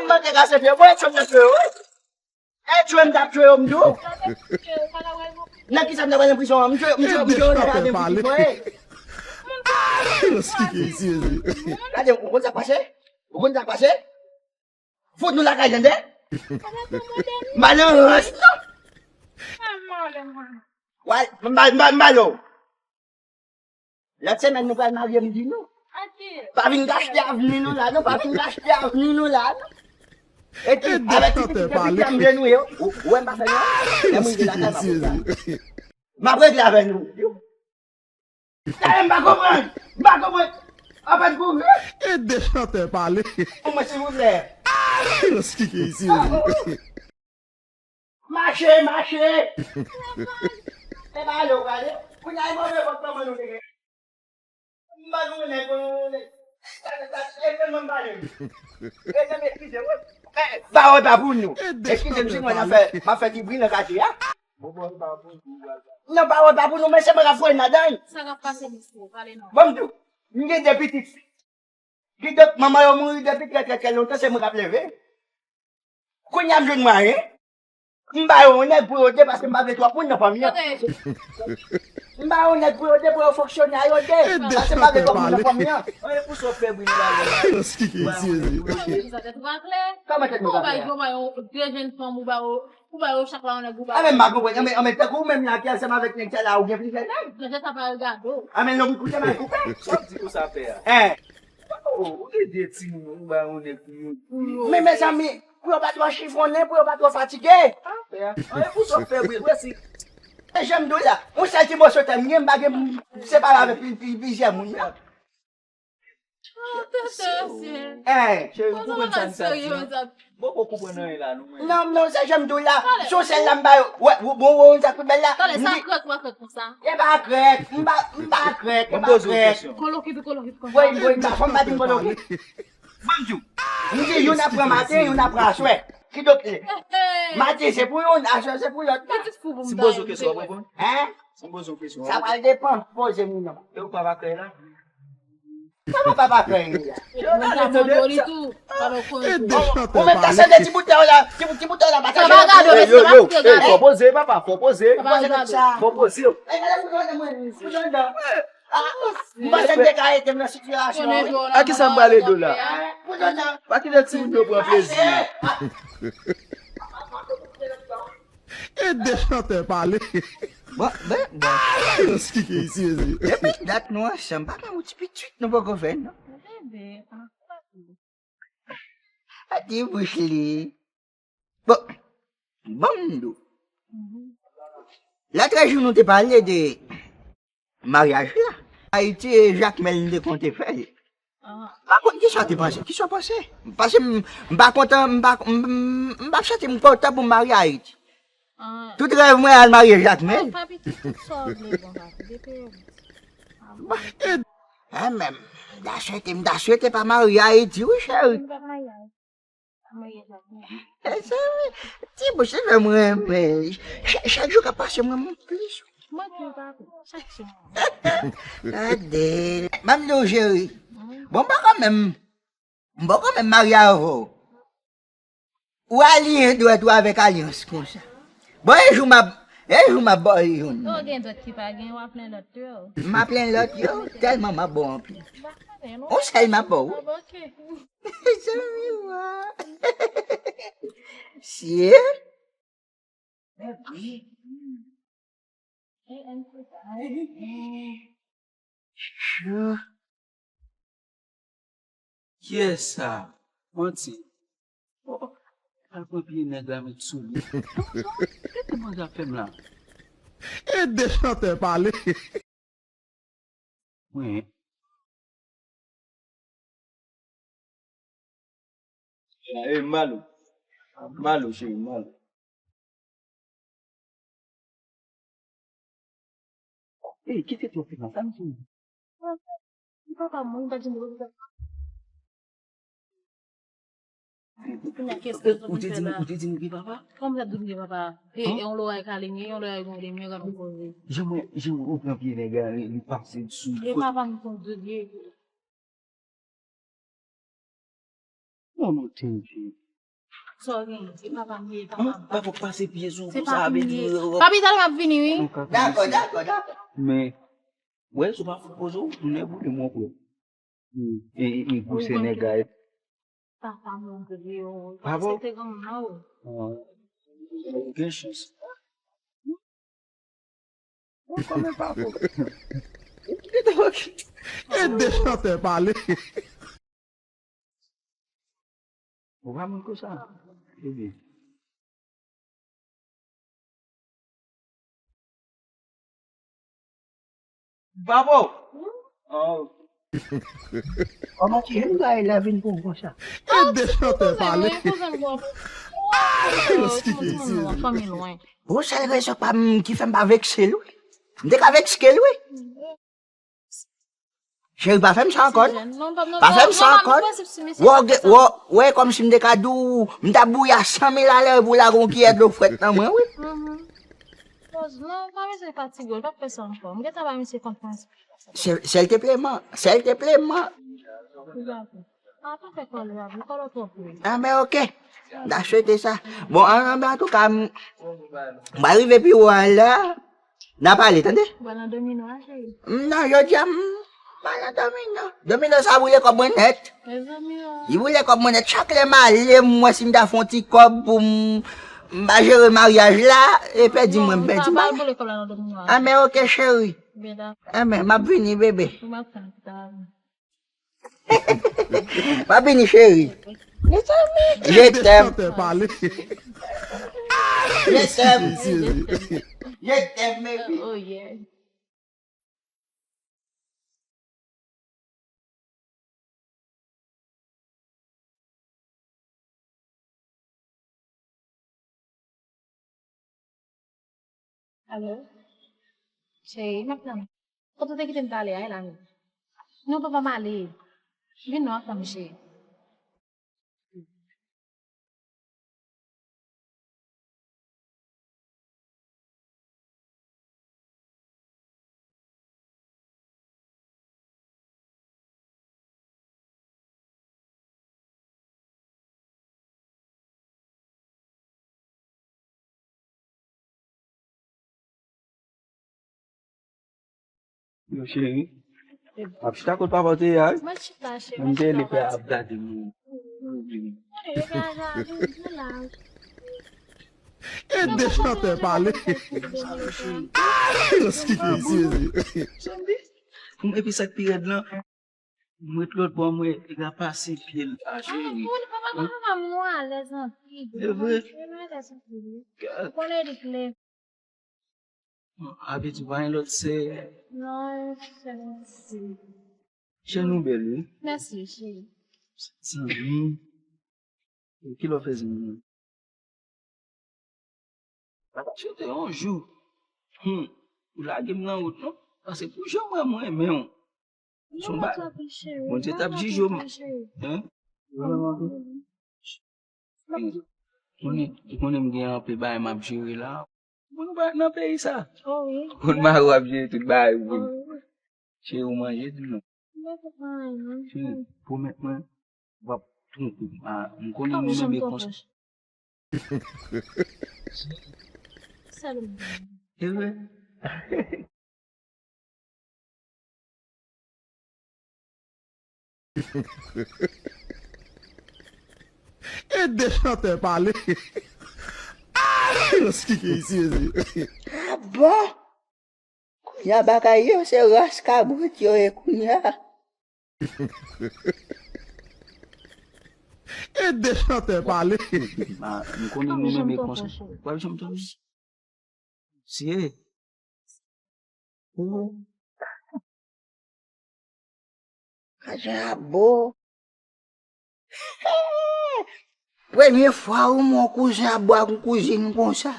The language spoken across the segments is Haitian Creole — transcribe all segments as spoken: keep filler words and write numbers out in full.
M manke kase pye, mwen, Edson nan tchwe yo, wi. Edson m t ap tchwe yo, m di w. Nan ki sa m t ap pran nan prizon an? M tchwe, m tchwe, m tchwe yo nan lavi m pitit mwen. Gade, ou konn sa k pase? Ou konn sa k pase? Fout nou lakay, tande? Malerèz, non? Wè, m ba, m ba, m ba yo. Lòt semèn nou pral marye, m di nou. Pa vin gaspiye avni nou la, non, pa vin gaspiye avni nou la, non. Epi, avèk ti pitit yo, pitit yo, m jwenn nou yo. Ou, ou wè m pa fè nou. Lè m rive lakay, m ap regle avè nou. M ap regle avè nou. Talè m pa konprann. M pa konprann. Anfèt, pou vre. Ede chantè pale. Pou mwen, silvouplè. Mache, mache. E ba ale, ou prale. Kounye a, e move vòt kòman nou te gen. M pa konnen, konnen. Eskize m, eskize m. Pawòl pa pou nou. Eskize m, si mwen ap fè, m ap fè ti bri nan katye a. Non, pawòl pa pou nou, men se mwen k ap voye n ladan l. Sa k ap pase, mesye? Pale non. Bon, m di w, m gen de pitit fi. Kidonk, manman yo mouri depi trè, trè, trè lontan, se mwen k ap leve. Kounye a, m jwenn mwayen. M ba yo yon nèg pou yo de, paske m pa vle twòp moun nan fanmi an. M ba yo yon nèg pou yo de, pou yo fonksyone a yo de, paske m pa vle twòp moun nan fanmi an. Anyen pou sa w fè bri nan lavi. Kòman tèt mwen ka fè a? Ou ba yo de jèn fanm, ou ba yo Ou ba yo chak la yon nèg ou ba yo. A men m pa konprann. A men, a men tankou ou menm la ki ansanm avèk nèg sa la, ou gen plizyè nèg. Nèg sa pa regade w. A men lòm koute mal koupe. Sa w di pou sa fè a? Hein. Oh, ou gen de timoun, ou ba yon nèg pou yo. Men mezanmi, pou yo pa twò chifonnen, pou yo pa twò fatige. Sa fè a? Anyen pou sa w fè bri, wè si. E jan m di w la, yon sèl ti moso tè m gen, m pa gen pou m separe avèk pli- pli- plizyè moun, non. Eh, cheri, ou konprann sa m sa di an? Bon, ou konprann anyen la, non, mwen. Non, non, se jan m di w la. Sou sèl la m ba yo. Wè, bon, bon, sa pi bèl la. Talè, sa krèk, ou pa krèk konsa. E pa krèk, m pa, m pa krèk, e pa krèk. Kolokit ou kolokit konsa. Woy, woy, m pa, fò m pa di m kolokit. Bon, m di w. M di youn ap pran maten, youn ap pran aswè. Kidonk, maten se pou youn, aswè se pou lòt. Si m poze w kesyon, w ap reponn? Hein? Si m poze w kesyon, w ap reponn? Sa pral depann, poze m non. E ou pa pa krèk la? Kòman papa fè li a? Mwen ta mande w li tou, pa nou konnen. Ou menm ta sende ti boutèy la, ti, ti boutèy la, pa ta gade w, mesye, pa koute gade. Fò poze, papa, fò poze. Fò poze. Fò poze. M panse m te ka ede m nan sitiyasyon an, wi. A kisa m prale do la? Pa kite timoun yo pran plezi. Ede chantè pale. Bon, ben, bon. Depi dat nou ansanm, pa menm yon ti pitit nou poko fè, non. A ti bouch li. Bon, bon, m di w. Lòt jou nou te pale de maryaj la. Ayiti, Jakmèl, m te konte fè l. M pa konn kisa w te panse. Kisa w panse? Paske m, m pa kontan, m pa, m, m, m pa santi m kontan pou m marye Ayiti. Tout rèv mwen al marye Jakmèl. Papi, tout sa w vle bon, papi, depi yo. Ah, men, m ta swete, m ta swete pa marye Ayiti, wi, cheri. Mwen ye jan mwen. Ti bouch li fè m renmen. Chak jou k ap pase, mwen renmen plis. Mwen tou, papi. Chak jou. Gade. Ban m di w, cheri. Bon, m pa kanmenm. M pa kanmenm marye avè w. Ou aliyen dwèt ou avèk alyans konsa. Bon, e jou m ap, e jou m ap ba w youn. Ou gen dwèt ki pa gen, w ap plen lòt yo. M ap plen lòt yo, tèlman m ap ba w anpil. On sèl m ap ba w. Zanmi mwen. Sye. Kiyès sa? Manti. Oh, oh. Al pran pye nèg la met sou li. Kite manzè ap fè m la. Ede chantè pale. Wi. E Malo. Malo, cheri, Malo. Ey, kite twòp fè sa, sa m sou. Papa m, mwen pa di m. Ou te di m, ou te di m ki papa? Kòman sa di m ki papa? E, e yon loray kale m ye, yon loray gonfle m ye, gade yon koze. Jan mwen, jan mwen pran pye nèg la, li pase sou. E papa m konn di l ye. Non, non, T J. Sa w genyen? Se papa m ye, papa m. Papa pase pye sou ou konsa, ap di w. Papi, talè m ap vini, wi. Dakò, dakò, dakò. Men, wè, si w pa fout poze w, tounen pou li, mon frè. E, e, e, pouse nèg la. Papa m, mon Dieu. Papa? Se te granmoun nan, wi. Gen chans. Ou konn pa pou. E de chantè pale. Ou pa moun konsa. Ebyen. Babo! Oh. Kòman ti jèn gars la vin pou konsa? E de chantè pale. Fanmi lwen. Bon, sèl rezon pa m ki fè m pa vekse l, wi. M te ka vekse l, wi. Cheri, pa fè m sa ankò. Pa fè m sa ankò. Wè, wè, wè, kòmsi m te ka di w, m t ap bouyi a san mil alè pou w lage yon kiyè dlo frèt nan mwen, wi. Non, pa bezwen fatige w, l p ap fè sa ankò. M gentan ba misye konfyans. Sèl, sèl te pleman, sèl te pleman. Ah, pa fè kòlè avè l, kòlè twò pou li. Ah, men oke. M ta swete sa. Bon, an, an, antouka, m, m pa rive pi wo a la. N a pale, tande? Ou pral nan domino a, cheri? Non, jodi a, m pa nan domino. Domino sa boule kòb mwen nèt. Mezanmi, oh. Li boule kòb mwen nèt. Chak lè m ale, m wè si m ta fè yon ti kòb pou m, m pa jere maryaj la, e pèdi mwen, m pèdi maryaj. Non, ou pa pral boule kòb la nan domino a. Ah, men oke, cheri. Byen, dakò. Ah, men, m ap vini, bebe. Ou m ap tann, ta. Pa vini, cheri. Mezanmi. Je t'aime. Je t'aime. Je t'aime, baby. Oh, yeah. Alo? Cheri, m ap tann ou. Kote w te kite m talè a, e la menm? Non, papa m ale. Vin non, anfòm, cheri. Yo, cheri. M ap chita kot papa w te ye a, wi. Mwen chita, cheri. Mwen te rele pè a ap gade m. E de chantè pale. Epi sa k pi rèd lan, m ret lòt bò, m wè li ka pase pye l. Ah, cheri. Ah, bon, papa, papa, papa, mwen alèz anpil. Se vre? Mwen alèz anpil, wi. Ou konnen li klè. Abitud pa gen lòt sè. Non, sè mwen si. Cheri, ou bèl, wi. Mèsi, cheri. Zanmi. Kilè w fè zanmi? Papa, cheri, yon jou. Hmm. Ou lage m nan wout, non? Paske pou jan mwen, mwen renmen w. Son ba-, Bondye t ap jije w. Hein? Konnen, konnen m gen anpil bagay m ap jere la. Moun pa nan peyi sa. Oh, wi. Moun mari w ap jere tout bagay pou li. Oh, wi. Cheri, ou manje tou non? Cheri, pwomèt mwen, w ap twonpe m. Ah, m konnen nou renmen konsa. Sèlman. E vre? E de chantè pale. Ah, yo skike isi, mezanmi. Ah bon? Kounye a bagay yo, se ras kabrit yo ye kounye a. E de chantè pale. Ah, m konnen nou menm e konsa. W ap janm tande? Sye. Ou. Kouzen Abo. Premye fwa ou wè yon kouzen Abo ak yon kouzin konsa.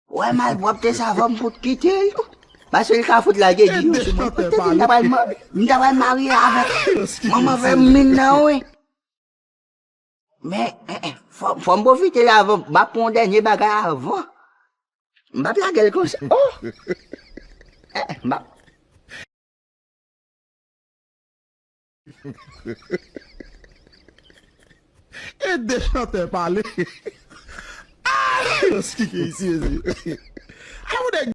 Wè, malpwòpte sa fò m fout kite l tou. Paske l ka fout lage di yo sou mwen. Poutèt m ta pral ma-, m ta pral marye avèk manman fè m min nan, wi. Men, eh, eh, fò, fò m pwofite la avan. M ap pran yon dènye bagay avan. M p ap lage l konsa. Oh! Eh, eh, m p ap. E de chantè pale. Ah, yo skike isi, isi. Ay, ou nèg